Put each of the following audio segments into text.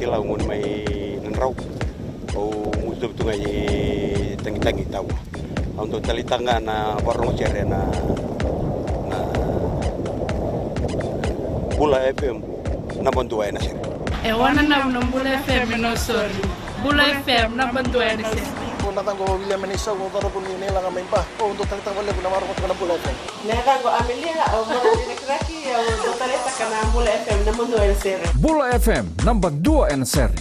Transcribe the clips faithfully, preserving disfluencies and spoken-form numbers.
Lau gunu mai Nadrau. Au mutu tu ga i Tagitagi, Tavua. Au dau taleitaka ga na vakarorogo sere na, na Bula F M, naba dua ena sere. E wananavu na Bula F M e Nausori. Bula F M, naba dua ena sere. Ko na yacaqu o William Eneisa, au cauravou ni Nailaga mai Ba. Au dau taleitaka vakalevu na vakarorogo tiko na Bula F M. Na yacaqu o Amelia, au marama ni Rakiraki, au dau taleitaka na Bula F M, naba dua ena sere. Bula F M, naba dua ena sere.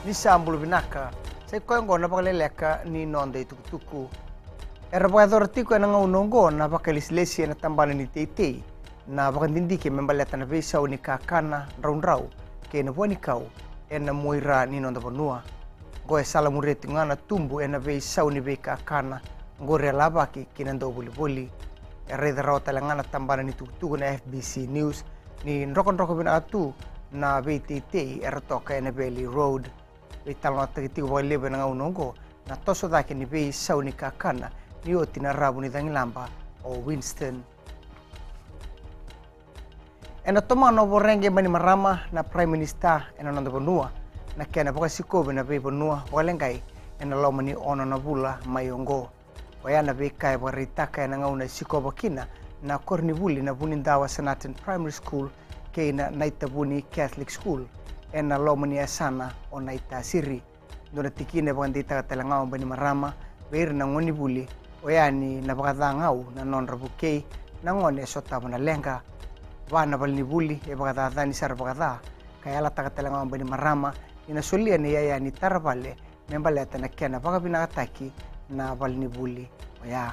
Ni sa bula vinaka, sa i koya oqo na vakaleleka ni noda itukutuku. Era vakayacora tiko ena gauna oqo na vakalesilesi ena tabana ni teitei na vakadidike me baleta na veisau ni kakana draudrau kei na vuanikau ena muaira ni noda vanua. Oqo e salamuria tiko ga na tubu ena veisau ni veikakana oqori e lavaki ki na dauvolivoli. E raica rawa tale ga na tabana ni tukutuku na F B C News ni drokadroka vinaka tu na veiteitei era toka ena Valley Road. Veitalanoataki tiko vakalevu ena gauna oqo na toso cake ni veisau ni kakana ni oti na ravu ni cagilaba o Winston. Ena tomana o Voreqe Bainimarama na Prime Minister ena noda vanua na kena vakasikovi na veivanua vakaleqai ena loma ni ono na vula mai oqo. Oya na veika e vakaraitaka ena gauna e sikova kina na koronivuli na Vunidawa Sanatan Primary School kei na Naitavuni Catholic School ena loma ni yasana o Naitasiri. Dua na tikina e vakadeitaka tale ga o Bainimarama vei ira na gonevuli, oya ni na vakacagau na nodra vukei na gone e sotava na leqa. Va na valenivuli e vakacacani sara vakaca, ka yalataka tale ga o Bainimarama ni na solia na iyaya ni tara vale me baleta na kena vakavinakataki na valenivuli oya.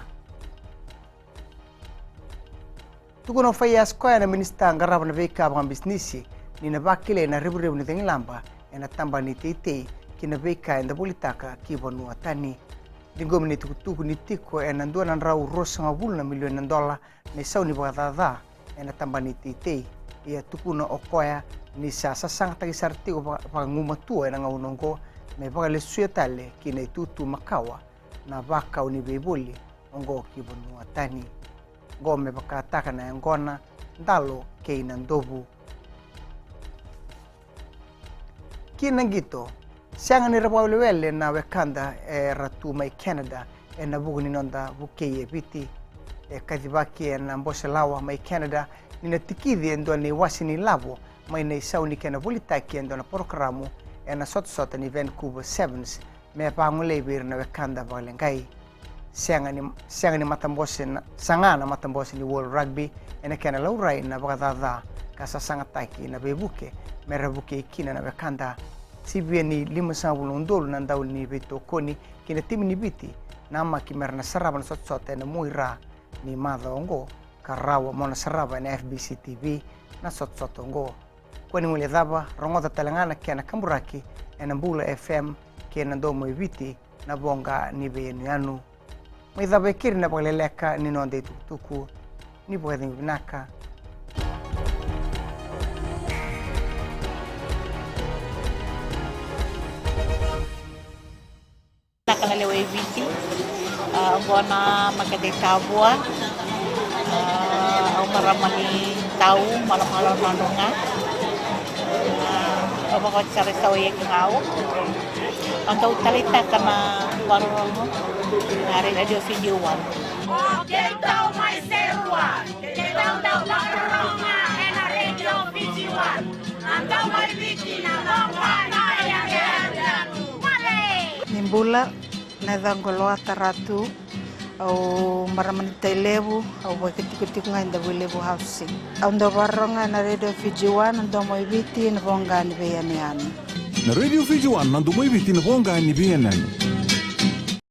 Tukuna o Faiyaz Koya na minisita qarava na veika vakabisinisi ni na vakilai na revurevu ni cagilaba ena tabana ni teitei ki na veika eda volitaka ki vanua tani. Ciqomi na itukutuku ni tiko ena dua na drau ruasagavulu na milioni na dola na isau ni vakacaca ena tabana ni teitei. Ia tukuna o Koya ni sa sasagataki sara tiko vaka- vakagumatua ena gauna oqo me vakalesuya tale ki na itutu makawa na vakau ni veivoli oqo ki vanua tani. Oqo me vakataka na yaqona, dalo kei na dovu. Ki na qito, sega ni ra vakawelewele na wekada era tu mai Canada ena vuku ni noda vukei e Viti. E kacivaki ena bose lawa mai Canada ni na tikici e dua na iwase ni lavo mai na isau ni kena volitaki e dua na porokaramu ena sotasota ni Vancouver Sevens me vagolei vei ira na wekada vakaleqai. Sega ni, sega ni matabose na, saga na matabose ni World Rugby ena kena laurai na vakacaca ka sasagataki na veivuke me ra vukei kina na wekada. Sivia ni limasagavulu na udolu na dau ni veitokoni ki na timi ni Viti namaki me ra na sarava na sotasota ena muaira ni macawa oqo, ka rawa mo na sarava ena F B C T V na sotasota oqo. Kua ni guilecava, rogoca tale ga na kena kaburaki ena Bula F M kei na Domo i Viti na voqa ni veiyanuyanu. Mai cava e keri na vakaleleka ni noda itukutuku. Ni vakacegu vinaka. Vinaka na lewe i Viti. A, oqo na makete i Tavua. A, au marama ni Tau, Malomalo, Nadroga. A, au vakaoti sara i Sauiaki ga au. Au dau taleitaka na vakarorogo na Radio Fiji One. O keitou mai Serua, keitou dau vakarorogo ena Radio Fiji One. Na Domo i Viti, na voqa ni veiyanuyanu. Ni bula, na yacaqu o Loata Ratu, au marama ni Tailevu, au vakaitikotiko ga i Davuilevu Housing. Au dau vakarorogo ena Radio Fiji One, na Domo i Viti, na voqa ni veiyanuyanu. Na Radio Fiji One, na Domo i Viti, na voqa ni veiyanuyanu.